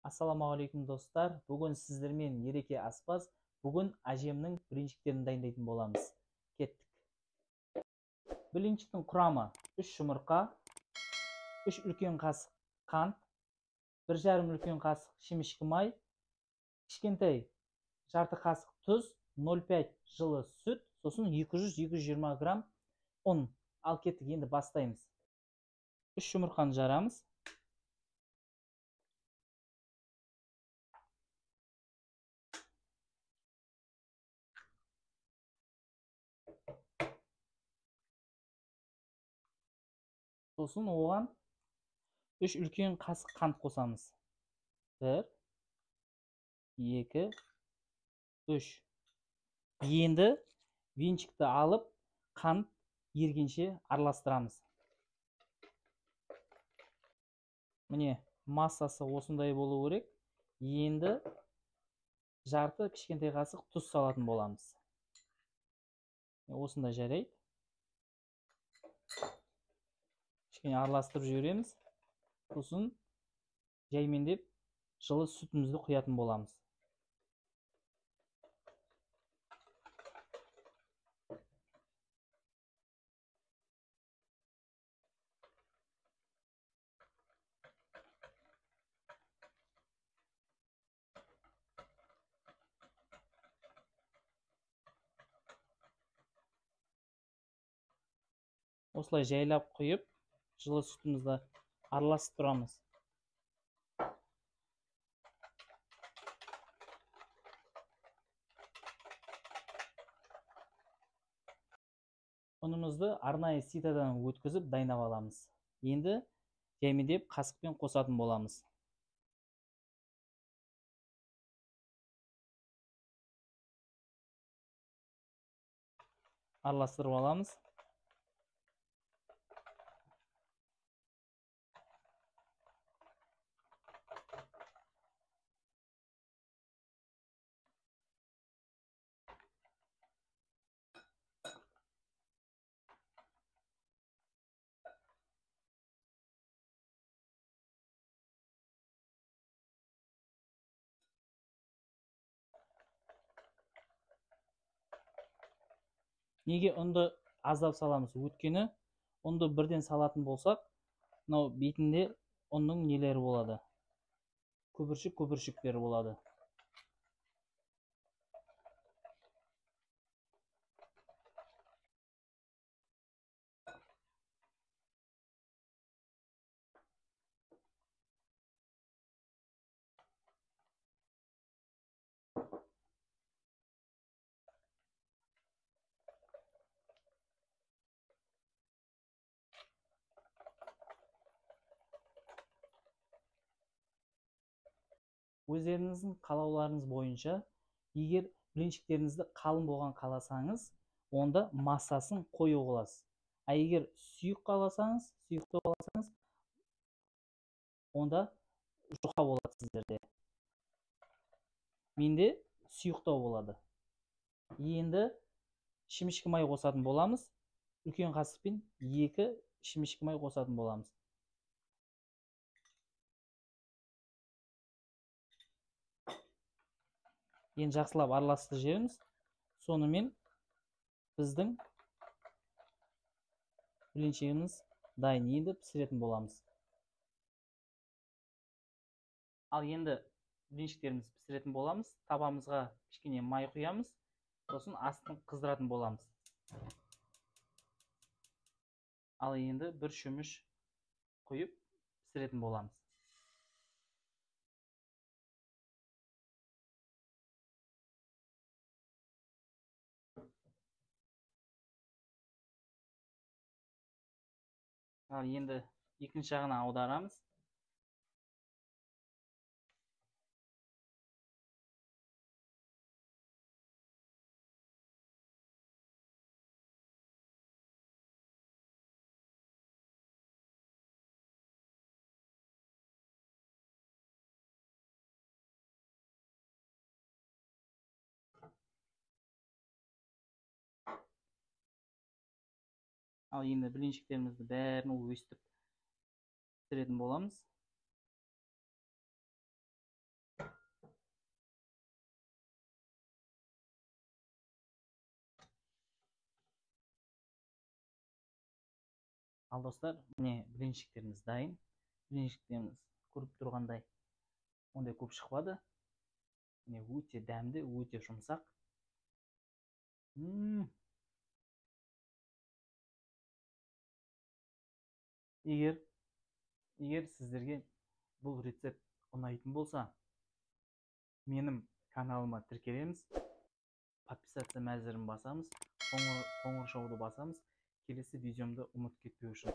Ассалаумағалейкум, достар! Бүгін сіздермен Ереке аспаз. Бүгін әжемнің блинчиктерін дайындайтын боламыз. Кеттік. Блинчиктің құрамы: 3 жұмыртқа, 3 үлкен қасық қант, 1,5 үлкен қасық шемішкі май, кішкентай жарты қасық тұз, 0,5 жылы сүт, сосын 200-220 грамм ұн. Ал кеттік, енді бастаймыз. 3 жұмыртқаны жарамыз. Сосын оған 3 үлкен қасық қант қосамыз. 1, 2, 3. Енді венчикті алып, қант ергенше араластырамыз. Міне, массасы осындай болу керек. Енді жарты кішкентай қасық тұз салатын боламыз. Осындай жарайды. Кішкене араластырып жібереміз. Сосын жаймендеп жылы сүтімізді құятын боламыз. Осылай жайлап құйып, жылы сүтімізді араластырып тұрамыз. Ұнымызды арнайы ситадан өткізіп дайындап аламыз. Енді жаймендеп қасықпен қосатын боламыз. Араластырып аламыз. Неге ұнды аздап саламыз? Өйткені ұнды бірден салатын болсақ, мынау бетінде ұнның нелері болады? Көпіршік көпіршіктері болады. Өздеріңіздің қалауларыңыз бойынша, егер блинчиктеріңізді қалың болған қаласаңыз, онда массасын қою қыласыз. А егер сұйық қаласаңыз, сұйықтау қаласаңыз, онда жұқа болады сіздерде. Менде сұйықтау болады. Енді шемішкі май қосатын боламыз. Үлкен қасықпен 2 шемішкі май қосатын боламыз. Енді жақсылап араластырып жібереміз. Сонымен біздің блинчигіміз дайын. Енді пісіретін боламыз. Ал енді блинчиктерімізді пісіретін боламыз. Табамызға кішкене май құямыз. Сосын астын қыздыратын боламыз. Ал енді бір шөміш құйып пісіретін боламыз. Ал енді екінші жағына аударамыз. Ал енді блинчиктерімізді бәрін өстіп пісіретін боламыз. Ал достар, міне, блинчиктеріміз дайын. Блинчиктеріміз көріп тұрғандай ондай көп шықпады. Міне, өте дәмді, өте жұмсақ. Егер сіздерге бұл рецепт ұнайтын болса, менің каналыма тіркелеміз, подписаться мәзірін басамыз, қоңырауды басамыз, келесі видеомды ұмытып кетпеу үшін.